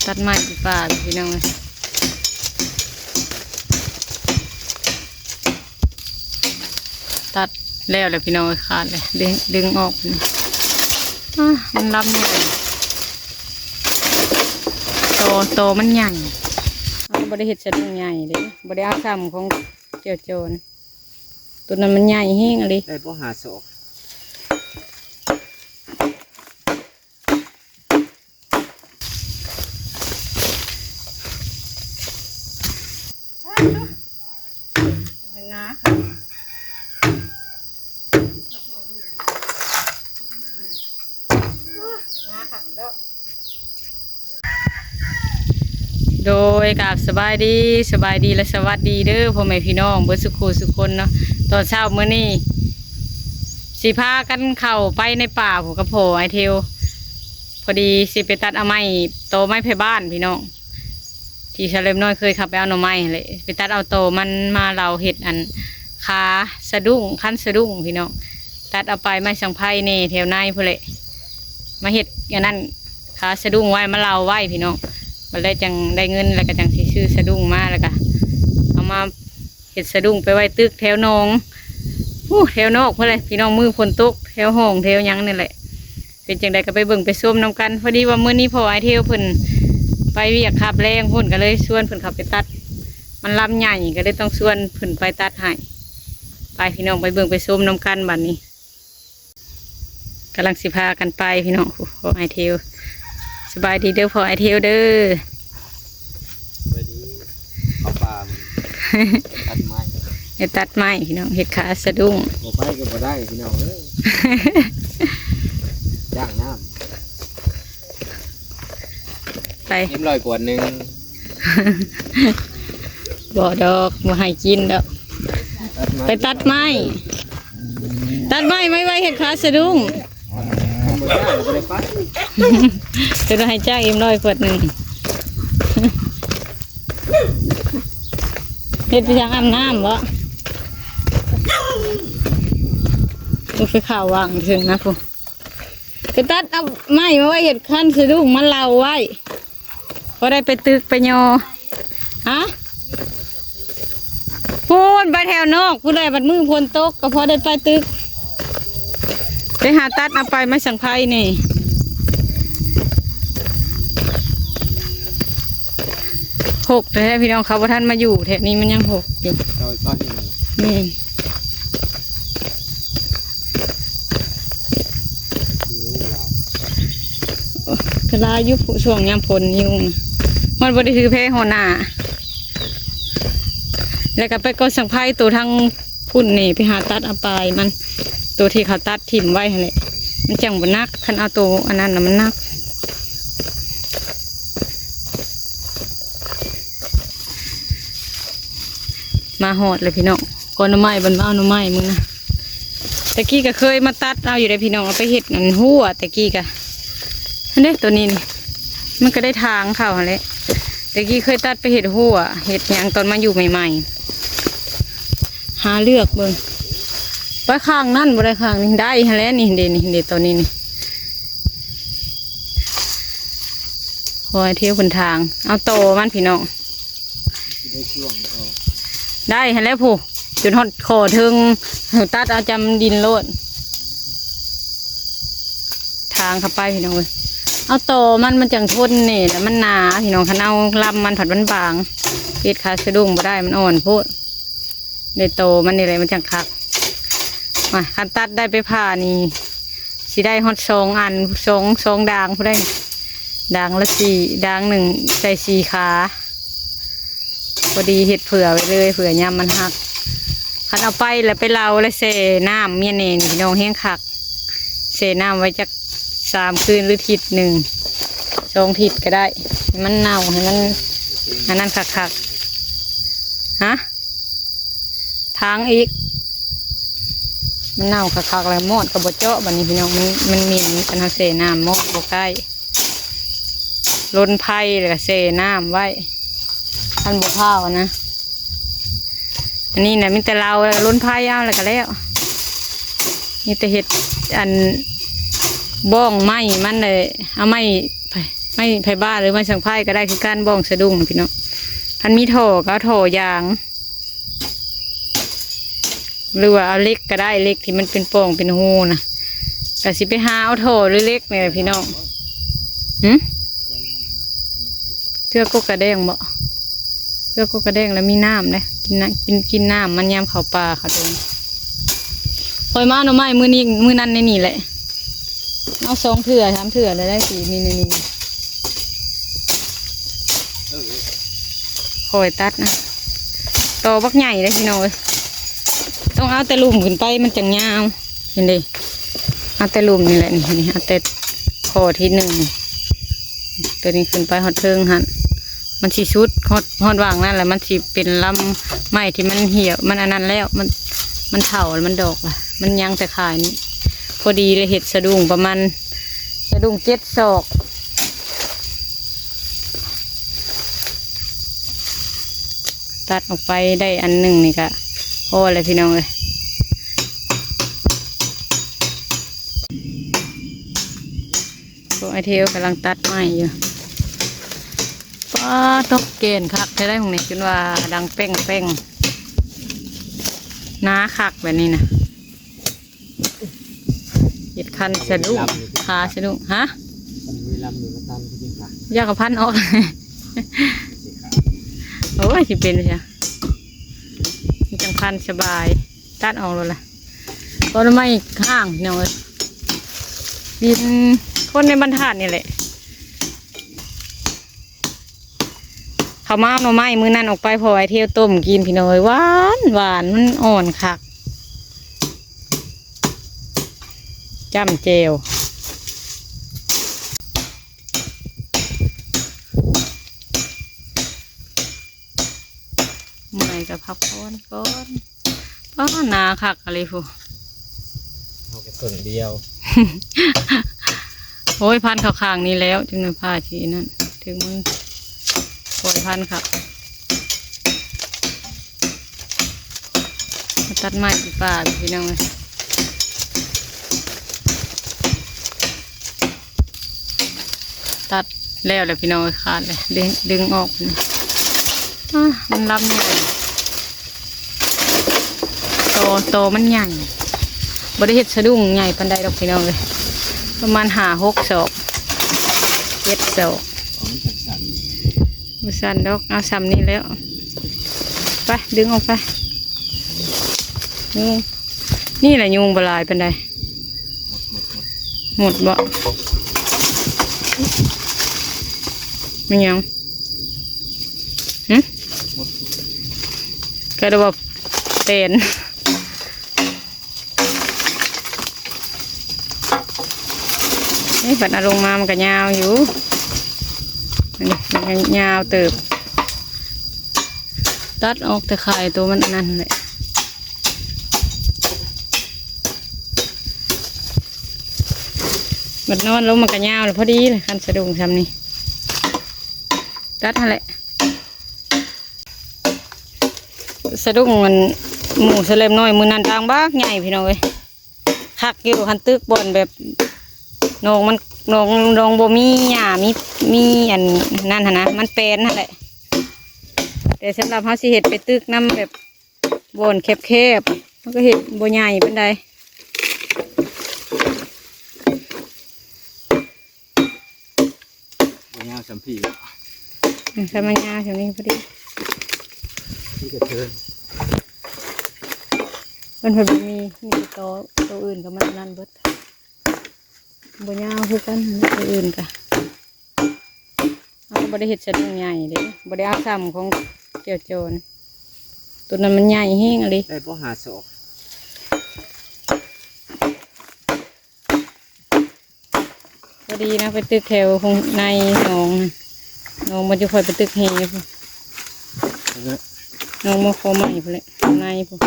ຕັດໄມ້ປ່າພີ່ນ້ອງເອີຍ. ຕັດແລ້ວແຫຼະພີ່ນ້ອງເອີຍ ຂາດເລີຍ ດຶງ ດຶງອອກນີ້. ອາ ມັນລຳໃຫຍ່ ຕໍ ຕໍມັນໃຫຍ່. ເຮົາບໍ່ໄດ້ເຮັດສະດຸ້ງໃຫຍ່ເດ້ ບໍ່ໄດ້ເອົາຊ່ຳຂອງແກ້ວໂຈນ. ໂຕນັ້ນມັນໃຫຍ່ແຮງອີ່ຫຼີ. ໄດ້ບໍ່ ຫ້າສອກ? ມັນໜາຄັກ ໜາຄັກເດີ. ໂດຍ ກາບສະບາຍດີ ສະບາຍດີ ແລະ ສະຫວັດດີເດີພໍ່ແມ່ພີ່ນ້ອງເບິດສຸຂູສຸຄົນເນາະ. ຕອນເຊົ້າມື້ນີ້ຊິພາກັນເຂົ້າໄປໃນປ່າພຸ້ນກັບພໍ່ອ້າຍເທວ ພໍດີຊິໄປຕັດເອົາໄມ້ ຕໍໄມ້ໄຜ່ບ້ານພີ່ນ້ອງ ທີ່ສາວເລັບນ້ອຍເຄີຍເຂົ້າໄປເອົາໜໍ່ໄມ້ຫັ້ນແຫຼະ ໄປຕັດເອົາຕໍມັນມາເລົາເຮັດອັນ ຂາສະດຸ້ງ ຄັນສະດຸ້ງພີ່ນ້ອງ. ຕັດເອົາໄປໄມ້ສັງໄພແດ່ແຖວໃນພຸ້ນແຫຼະ ມາເຮັດອັນນັ້ນ ຂາສະດຸ້ງໄວ້ ມາເລົາໄວ້ພີ່ນ້ອງ. ບັດແລ້ວຈັ່ງໄດ້ເງິນ ແລ້ວກໍຈັ່ງຊິຊື້ສະດຸ້ງມາ ແລ້ວກໍເອົາມາເຮັດສະດຸ້ງໄປໄວ້ຕຶກແຖວໜອງ ໂອ້ ແຖວນອກພຸ້ນແຫຼະພີ່ນ້ອງ. ມື້ຝົນຕົກແຖວຫ້ອງແຖວຫຍັງນີ້ແຫຼະ. ເປັນຈັ່ງໃດກໍໄປເບິ່ງໄປຊົມນຳກັນ. ພໍດີວ່າມື້ນີ້ພໍ່ອ້າຍເທວເພິ່ນໄປວຽກຄາບແລງພຸ້ນ ກໍເລີຍຊວນເພິ່ນເຂົ້າໄປຕັດ. ມັນລຳໃຫຍ່ ກໍເລີຍຕ້ອງຊວນເພິ່ນໄປຕັດໃຫ້. ໄປພີ່ນ້ອງ ໄປເບິ່ງໄປຊົມນຳກັນບັດນີ້. ກຳລັງຊິພາກັນໄປພີ່ນ້ອງ. ໂອ້ ພໍ່ອ້າຍເທວ ສະບາຍດີເດີພໍ່ອ້າຍເທວເດີ. ສະບາຍດີ. ເຂົ້າປ່າມັນ ຕັດໄມ້ ໄປຕັດໄມ້ພີ່ນ້ອງ ເຮັດຂາສະດຸ້ງ. ບໍ່ໄປກໍບໍ່ໄດ້ພີ່ນ້ອງເອີຍ ຈ້າງນ້ຳ. ໄປ ເອັມຮ້ອຍ ຂວດໜຶ່ງ. ບໍ່ດອກ ບໍ່ໃຫ້ກິນດອກ. ຕັດໄມ້ ໄປຕັດໄມ້ ຕັດໄມ້ໄວ້ ໄວ້ເຮັດຂາສະດຸ້ງ. ຄັນບໍ່ຈ້າງກໍບໍ່ໄດ້ໄປ. ຈະໄດ້ໃຫ້ຈ້າງເອັມຮ້ອຍ ຂວດໜຶ່ງ. ເຮັດໄປທາງອາບນ້ຳບໍ? ໂອ້ ໄປເຂົ້າຫວ່າງເຖິງນະພຸ້ນ. ໄປຕັດເອົາໄມ້ມາໄວ້ເຮັດຄັນສະດຸ້ງ ມາເລົາໄວ້ ພໍໄດ້ໄປຕຶກໄປຍໍ. ຮະ? ພຸ້ນໄປແຖວນອກພຸ້ນແຫຼະ ບັດມື້ຝົນຕົກກໍພໍໄດ້ໄປຕຶກ. ໄປຫາຕັດເອົາໄປໄມ້ສັງໄພນີ້. ຮົກແທ້ພີ່ນ້ອງ ເຂົາບໍ່ທັນມາຢູ່ແຖວນີ້ ມັນຍັງຮົກຢູ່. ເຈົ້າ ເຈົ້າ ນີ້ ແມ່ນ ໂອ້ ກໍຫຼາຍຢູ່ ຊ່ວງຍາມຝົນຍຸງ ມັນບໍ່ໄດ້ຖືແພຫົວໜ້າ. ແລ້ວກໍໄປກໍສັງໄພໂຕທາງພຸ້ນນີ້ ໄປຫາຕັດເອົາປາຍມັນ ໂຕທີ່ເຂົາຕັດຖິ້ມໄວ້ຫັ້ນແຫຼະ ມັນຈັ່ງບໍ່ໜັກ. ຄັນເອົາໂຕອັນນັ້ນນະມັນໜັກ. ມາຮອດແລ້ວພີ່ນ້ອງ ກໍໜໍ່ໄມ້ ບັດມາເອົາໜໍ່ໄມ້ມື້ນະ. ແຕ່ກີ້ກໍເຄີຍມາຕັດເອົາຢູ່ເດ້ພີ່ນ້ອງ ເອົາໄປເຮັດອັນຮົ້ວ ແຕ່ກີ້ກໍ ຫັ້ນເດ້ ໂຕນີ້ນີ້ ມັນກໍໄດ້ທາງເຂົ້າຫັ້ນແຫຼະ. ແຕ່ກີ້ເຄີຍຕັດໄປເຮັດຮົ້ວ ເຮັດຫຍັງຕອນມາຢູ່ໃໝ່ໆ. ຫາເລືອກເບິ່ງ ໄປຂ້າງນັ້ນບໍ່ໄດ້ ຂ້າງນີ້ໄດ້ຫັ້ນແຫຼະ. ນີ້ເດ້ ນີ້ເດ້ ໂຕນີ້ນີ້ ໂອ້ຍ ເທວເພິ່ນທາງ ເອົາຕໍ່ມັນພີ່ນ້ອງ. ໄດ້ຫັ້ນແຫຼະພຸ້ນ ຈົນຮອດຂໍເທິງ ໃຫ້ຕັດເອົາຈຳດິນໂລດ ທາງເຂົ້າໄປພີ່ນ້ອງເອີຍ. ເອົາຕໍ່ມັນ ມັນຈັ່ງທົນແນ່ ແລ້ວມັນໜາພີ່ນ້ອງ. ຄັນເອົາລຳມັນພັດມັນບາງ ເຮັດຂາສະດຸ້ງບໍ່ໄດ້ ມັນອ່ອນໂພດ. ໄດ້ໂຕມັນນີ້ແຫຼະ ມັນຈັ່ງຄັກ. ມາ ຄັນຕັດໄດ້ໄປຜ່ານີ້ ຊິໄດ້ຮອດສອງອັນ ສອງ ສອງດາງພຸ້ນໃດ໋. ດາງລະສີ່ ດາງໜຶ່ງໃສ່ສີ່ຂາ ພໍດີເຮັດເຜື່ອໄວ້ເລີຍ ເຜື່ອຍາມມັນຫັກ. ຄັນເອົາໄປແລ້ວໄປເລົາ ແລ້ວແຊ່ນ້ຳເມຍແນ່ນີ້ພີ່ນ້ອງ ແຮງຄັກ. ແຊ່ນ້ຳໄວ້ຈັກສາມຄືນ ຫຼືທິດໜຶ່ງ ສອງທິດກໍໄດ້ ໃຫ້ມັນເນົ່າ ໃຫ້ມັນອັນນັ້ນຄັກໆ. ຮະ? ທາງອີກ ມັນເນົ່າຄັກໆ ແລ້ວມອດກໍບໍ່ເຈາະ. ບັດນີ້ພີ່ນ້ອງ ມັນ ມັນໝິ່ນ ຄັນເຮົາແຊ່ນ້ຳມອດບໍ່ໃກ້. ລົນໄຟ ແລ້ວກໍແຊ່ນ້ຳໄວ້ ຄັນບໍ່ພ້າວນະ. ອັນນີ້ນະ ມີແຕ່ເລົາ ແລ້ວກໍລົນໄຟເອົາ ແລ້ວກໍແລ້ວ. ມີແຕ່ເຮັດອັນບ້ອງໄມ້ມັນເລີຍ ເອົາໄມ້ ໄມ້ໄຜ່ບ້ານ ຫຼືໄມ້ສັງໄພກໍໄດ້ຄືກັນ ບ້ອງສະດຸ້ງພີ່ນ້ອງ. ຄັນມີທໍ່ກໍເອົາທໍ່ຢາງ ຫຼືວ່າເອົາເຫຼັກກໍໄດ້ ເຫຼັກທີ່ມັນເປັນປ່ອງເປັນຮູນະ. ກໍຊິໄປຫາເອົາທໍ່ ຫຼືເຫຼັກນີ້ແຫຼະພີ່ນ້ອງ. ຫຶ ເທື່ອກົກກະແດງບໍ? ເທື່ອກົກກະແດງແລ້ວມີນ້ຳເດ້ ກິນນ້ຳ ກິນ ກິນນ້ຳມັນຍາມເຂົ້າປ່າເຂົ້າດົງ. ຂ້ອຍມາເອົາໜໍ່ໄມ້ມື້ນີ້ ມື້ນັ້ນໃນນີ້ແຫຼະ ເອົາສອງເທື່ອສາມເທື່ອແລ້ວໄດ້ ສີນີ້ ນີ້ ນີ້ ຂ້ອຍຕັດນະ ຕໍບັກໃຫຍ່ເດ້ພີ່ນ້ອງເອີຍ. ຕ້ອງເອົາແຕ່ລຸ່ມຂຶ້ນໄປມັນຈັ່ງຍາວ ເຫັນເດ້. ເອົາແຕ່ລຸ່ມນີ້ແຫຼະ ນີ້ ນີ້ ເອົາແຕ່ຂໍ້ທີໜຶ່ງ ໂຕນີ້ຂຶ້ນໄປຮອດເທິງຫັ້ນ ມັນຊິສຸດຮອດ ຮອດຫວ່າງນັ້ນແຫຼະ ມັນຊິເປັນລຳໄມ້ທີ່ມັນຫ່ຽວ ມັນອັນນັ້ນແລ້ວ ມັນ ມັນເຖົ້າ ມັນດອກລະ ມັນຍັງແຕ່ຂາຍນີ້. ພໍດີເລີຍ ເຮັດສະດຸ້ງປະມານ ສະດຸ້ງເຈັດສອກ. ຕັດອອກໄປໄດ້ອັນໜຶ່ງນີ້ກະພໍແລ້ວພີ່ນ້ອງເອີຍ. ພວກອ້າຍເທວກຳລັງຕັດໄມ້ຢູ່. ປ້າ ຕົກແກ່ນຄັກແທ້ໃດ ຂອງນີ້ ຈົນວ່າດັງແປ້ງໆ ໜາຄັກແບບນີ້ນະ. ເຮັດຄັນສະດຸ້ງ ຂາສະດຸ້ງ. ຮະ? ມັນມີລຳຢູ່ ມັນຕັນຄືຊິຂາ ຢາກເອົາພັນອອກ. ໂອ້ຍ ຊິເປັນຊະ ມັນຈັ່ງພັນສະບາຍ ຕັດອອກໂລດລະ. ກໍໜໍ່ໄມ້ຫ້າງພີ່ນ້ອງເອີຍ ດິນ ຄົນໃນບ້ານທາດນີ້ແຫຼະ. ເຂົາມາເອົາໜໍ່ໄມ້ມື້ນັ້ນອອກໄປ ພໍອ້າຍທຽວຕົ້ມກິນພີ່ນ້ອງເອີຍ ຫວານ ຫວານ ມັນອ່ອນຄັກ ຈ້ຳແຈ່ວ. ເມື່ອຍກໍພັກຜ່ອນກ່ອນ. ປ້າ ໜາຄັກອີ່ຫຼີພຸ້ນ ເຮົາກໍເຄິ່ງດຽວ. ໂອ້ຍ ພັນເຂົ້າຂ້າງນີ້ແລ້ວ ຈຶ່ງໄດ້ພາທີ່ນັ້ນ ຖືກມື ໂອ້ຍ ພັນຄັກ. ມາຕັດໄມ້ຢູ່ປ່າພີ່ນ້ອງເອີຍ. ຕັດແລ້ວແຫຼະພີ່ນ້ອງເອີຍ ຂາດເລີຍ ດຶງ ດຶງອອກ. ອາ ມັນລຳໃຫຍ່ ຕໍ ຕໍມັນໃຫຍ່ ບໍ່ໄດ້ເຮັດສະດຸ້ງໃຫຍ່ປານໃດດອກພີ່ນ້ອງເອີຍ ປະມານຫ້າຫົກສອກ ເຈັດສອກ. ບໍ່ສັ້ນດອກ ເອົາສ່ຳນີ້ແລ້ວ. ໄປ ດຶງອອກໄປ ນີ້ ນີ້ແຫຼະ ຍຸງບໍ່ຫຼາຍປານໃດ. ໝົດບໍ່? ແມ່ນຫຍັງ? ຫຶ? ກະໄດ້ວ່າແຕນ. ເອີ ບັດເອົາລົງມາມັນກະຍາວຢູ່ ອັນນີ້ມັນກະຍາວເຕີບ. ຕັດອອກແຕ່ໄຂ່ໂຕມັນອັນນັ້ນແຫຼະ. ບັດນອນລົງມັນກະຍາວແລ້ວ ພໍດີເລີຍ ຄັນສະດຸ້ງສ່ຳນີ້ ຕັດຫັ້ນແຫຼະ. ສະດຸ້ງອັນໝູສະແລັມນ້ອຍມື້ນັ້ນ ດາງບັກໃຫຍ່ພີ່ນ້ອງເອີຍ. ຄັກຢູ່ ຄັນຕຶກບ່ອນແບບໜອງມັນ ໜອງ ໜອງບໍ່ມີຫຍ້າ ມີ ມີອັນນັ້ນຫັ້ນນະ ມັນແປນຫັ້ນແຫຼະ. ແຕ່ສຳລັບເຮົາຊິເຮັດໄປຕຶກນຳແບບບ່ອນແຄບໆ ມັນກໍເຮັດບໍ່ໃຫຍ່ປານໃດ. ບໍ່ຍາວສ່ຳພີ້ເນາະ ອືມ ຖ້າມັນຍາວສ່ຳນີ້ພໍດີ ທີ່ກະເທີນ ມັນເພິ່ນບໍ່ມີ ມີແຕ່ໂຕ ໂຕອື່ນກໍມັນອັນນັ້ນເບິດ ບໍ່ຍາວຄືກັນ ໂຕອື່ນກະ ເຮົາກໍບໍ່ໄດ້ເຮັດສະດຸ້ງໃຫຍ່ເດ້ ບໍ່ໄດ້ເອົາສ່ຳຂອງແກ້ວໂຈນ ໂຕນັ້ນມັນໃຫຍ່ແຮງອີ່ຫຼີ ໄດ້ບໍ່ ຫ້າສອກ. ພໍດີນະ ໄປຕຶກແຖວໃນໜອງ ໜອງບໍ່ຈະຄ່ອຍໄປຕຶກແຮ່ພຸ້ນ ໜອງບໍ່ຂໍໃໝ່ພຸ້ນແຫຼະ ໃນພຸ້ນ.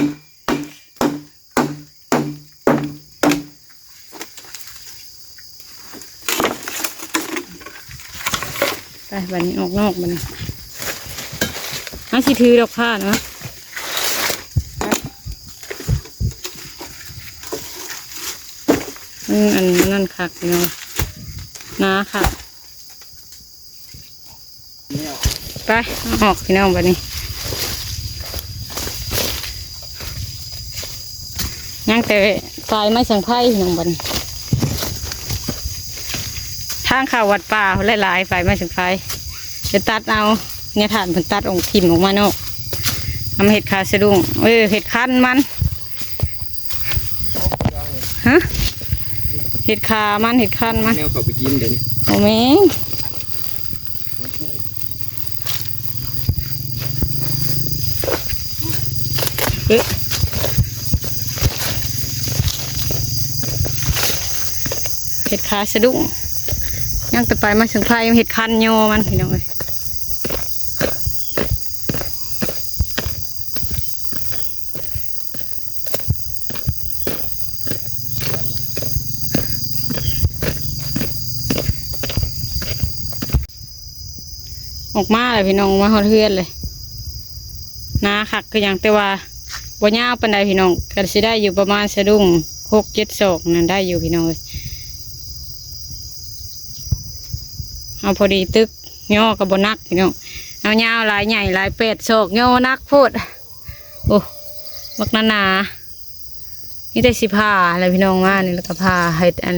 ໄປ ບັດນີ້ອອກນອກບັດນີ້ ເຮົາຊິຖືດອກຜ້າເນາະ ມັນອັນນັ້ນຄັກເນາະ ໜາຄັກ. ໄປ ອອກພີ່ນ້ອງ ບາດນີ້ ຍັງແຕ່ປາຍໄມ້ສັງໄພພີ່ນ້ອງ ບາດນີ້ ທາງເຂົ້າວັດປ່າຫຼາຍໆ ປາຍໄມ້ສັງໄພ ໄປຕັດເອົາ ຍາທ່ານເພິ່ນຕັດອອກ ຖິ້ມອອກມານອກ ເອົາມາເຮັດຄາສະດຸ້ງ ເອີ ເຮັດຄັນມັນ ຮະ ເຮັດຄາມັນ ເຮັດຄັນມັນ ແນວເຂົາໄປກິນເດ້ນີ້ ບໍ່ແມ່ນ ເອີ ເຮັດຄາສະດຸ້ງ ຍັງແຕ່ປາຍໄມ້ສັງໄພ ເຮັດຄັນຍໍມັນ ພີ່ນ້ອງເອີຍ. ອອກມາແລ້ວພີ່ນ້ອງ ມາຮອດເຮືອນເລີຍ ໜາຄັກຄືຫຍັງ ແຕ່ວ່າບໍ່ຍາວປານໃດພີ່ນ້ອງ ກໍຊິໄດ້ຢູ່ປະມານສະດຸ້ງຫົກເຈັດສອກນັ້ນ ໄດ້ຢູ່ພີ່ນ້ອງເອີຍ ເອົາພໍດີຕຶກ ຍໍກໍບໍ່ໜັກພີ່ນ້ອງ ເອົາຍາວຫຼາຍໃຫຍ່ຫຼາຍ ແປດສອກຍໍໜັກໂພດ ໂອ້ ບັກໜາໆ ມີແຕ່ຊິຜ່າແຫຼະພີ່ນ້ອງ ມານີ້ ແລ້ວກໍຜ່າເຮັດອັນ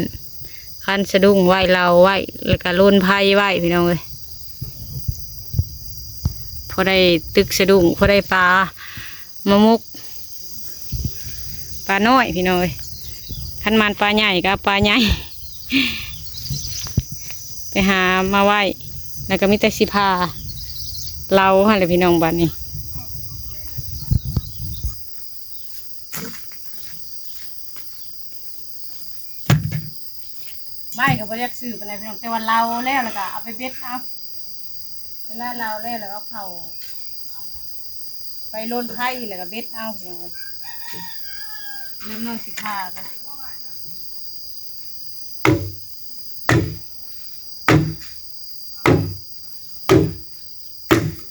ຄັນສະດຸ້ງໄວ້ ເລົາໄວ້ ແລ້ວກໍລົນໄພໄວ້ພີ່ນ້ອງເອີຍ ພໍໄດ້ຕຶກສະດຸ້ງ ພໍໄດ້ປາມາໝົກ ປານ້ອຍພີ່ນ້ອງເອີຍ ຄັນມັນປາໃຫຍ່ກໍເອົາປາໃຫຍ່ ໄປຫາມາໄວ້ ແລ້ວກໍມີແຕ່ຊິຜ່າເລົາຫັ້ນແຫຼະພີ່ນ້ອງ ບາດນີ້. ໄມ້ກໍບໍ່ຢາກຊື້ປານໃດພີ່ນ້ອງ ແຕ່ວ່າເລົາແລ້ວ ແລ້ວກໍເອົາໄປເບັດເອົາ ເວລາເລົາແລ້ວ ແລ້ວເອົາເຂົ້າໄປລົນໄພ ແລ້ວກໍເບັດເອົາພີ່ນ້ອງເອີຍ ເລີ່ມນ້ອຍຊິຜ່າກ່ອນ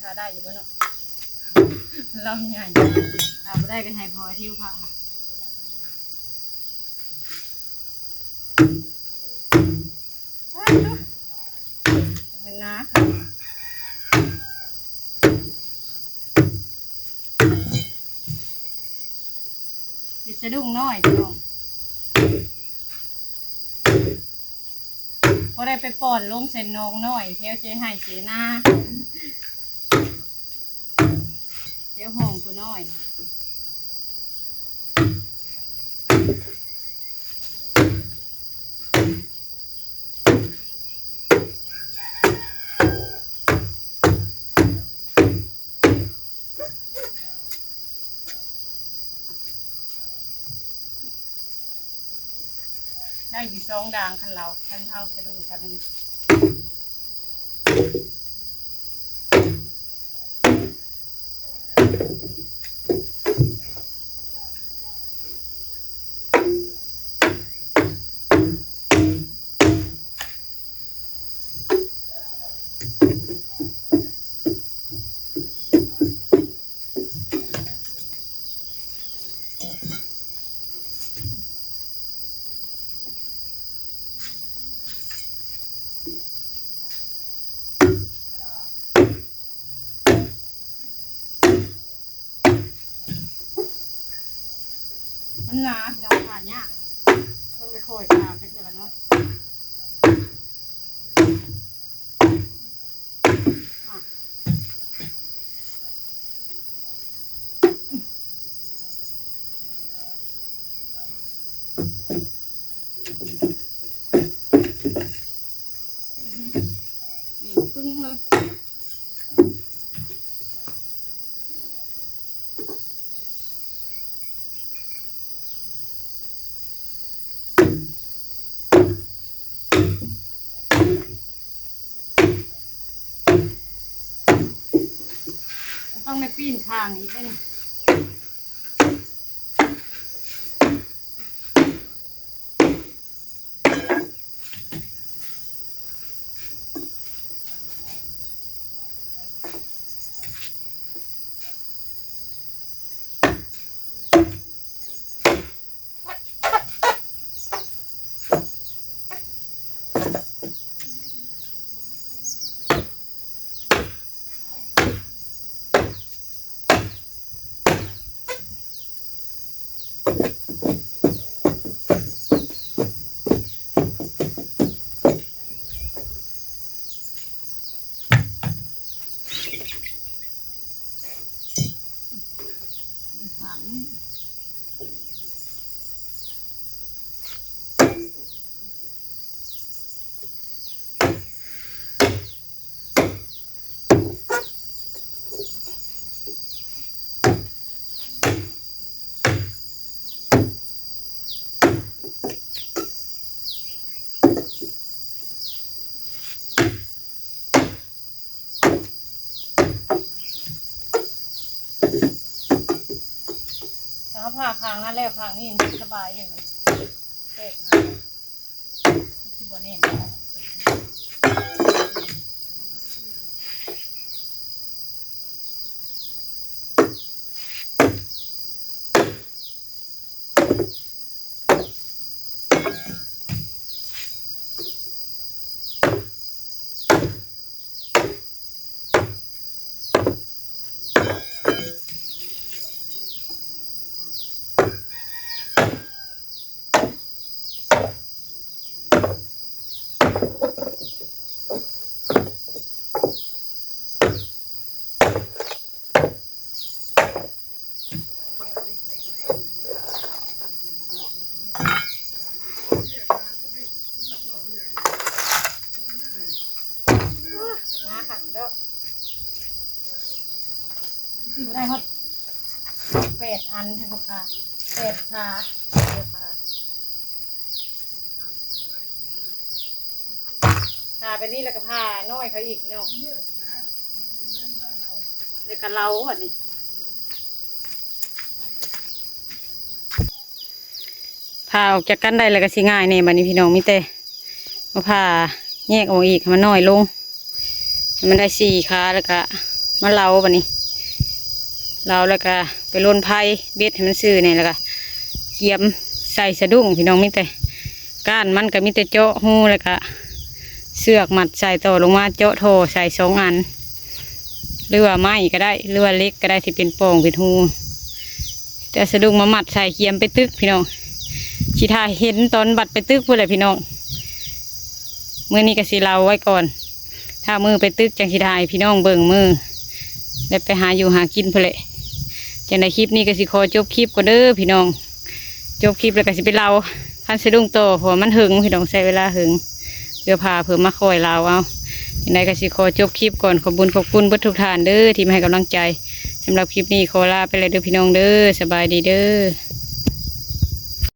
ຖ້າໄດ້ຢູ່ບໍ່ເນາະ ລຳໃຫຍ່ ຖ້າບໍ່ໄດ້ກໍໃຫ້ພໍ່ທິວພາ ມັນໜາຄັກ ເຮັດສະດຸ້ງນ້ອຍພີ່ນ້ອງ. ບໍ່ໄດ້ໄປປ່ອນລົງໃສ່ໜອງນ້ອຍ ແຖວເຈໄຮ່ເຈນາ ແຖວຫ້ອງຕົວນ້ອຍ. ໄດ້ຢູ່ສອງດ່າງ ຄັນເຮົາ ຄັນເຮົາສະດຸ້ງກັນ. ມັນໜາ ເຮົາຜ່າຍາກ ຕ້ອງໄດ້ຄ່ອຍຜ່າໄປເທື່ອລະໜ້ອຍ. ນີ້ ປຶ້ງເລີຍ. ຕ້ອງໄດ້ປີ້ນຂ້າງອີກເດ້ນີ້. ເ ຜ່າຂ້າງນັ້ນແລ້ວ ຂ້າງນີ້ມັນສະບາຍເລີຍ ມັນແຕກຫາ ມັນຊິບໍ່ແໜ້ນ. ງາຄັກເດີ ຊິບໍ່ໄດ້ຮອດແປດອັນພຸ້ນຄ່ະ ແປດພາ ເດີພາ ພາໄປນີ້ ແລ້ວກໍພານ້ອຍເຂົາອີກເນາະ ແລ້ວກໍເລົາບັດນີ້. ຜ່າອອກຈາກກັນໄດ້ແລ້ວກໍຊິງ່າຍແດ່ບັດນີ້ພີ່ນ້ອງ ມີແຕ່ມາຜ່າແຍກອອກອີກໃຫ້ມັນນ້ອຍລົງ ໃຫ້ມັນໄດ້ສີ່ຂາ ແລ້ວກໍມາເລົາບັດນີ້ ເລົາແລ້ວກໍໄປລົນໄພເບັດໃຫ້ມັນຊື່ແດ່ ແລ້ວກໍກຽມໃສ່ສະດຸ້ງພີ່ນ້ອງ ມີແຕ່ກ້ານມັນກໍມີແຕ່ເຈາະຮູ ແລ້ວກໍເຊືອກມັດໃສ່ ຕໍ່ລົງມາເຈາະທໍ່ໃສ່ສອງອັນ ຫຼືວ່າໄມ້ກໍໄດ້ ຫຼືວ່າເຫຼັກກໍໄດ້ ທີ່ເປັນປ່ອງເປັນຮູ ແຕ່ສະດຸ້ງມາມັດໃສ່ກຽມໄປຕຶກພີ່ນ້ອງ ຊິຖ້າເຫັນຕອນບັດໄປຕຶກພຸ້ນແຫຼະພີ່ນ້ອງ. ມື້ນີ້ກໍຊິເລົ່າໄວ້ກ່ອນ ຖ້າມື້ໄປຕຶກຈັ່ງຊິຖ່າຍໃຫ້ພີ່ນ້ອງເບິ່ງ ມື້ໄດ້ໄປຫາຢູ່ຫາກິນພຸ້ນແຫຼະ. ຈັ່ງໃດຄລິບນີ້ກໍຊິຂໍຈົບຄລິບກ່ອນເດີພີ່ນ້ອງ ຈົບຄລິບແລ້ວກໍຊິໄປເລົາພັນສະດຸ້ງຕໍ່ ເພາະວ່າມັນເຫິງພີ່ນ້ອງ ໃຊ້ເວລາເຫິງ ເພື່ອພາເພິ່ນມາຄ່ອຍເລົາເອົາ. ຈັ່ງໃດກໍຊິຂໍຈົບຄລິບກ່ອນ ຂອບບຸນຂອບຄຸນເບິດທຸກທ່ານເດີທີ່ມາໃຫ້ກຳລັງໃຈ. ສຳລັບຄລິບນີ້ຂໍລາໄປແລ້ວເດີພີ່ນ້ອງເດີ ສະບາຍດີເດີ.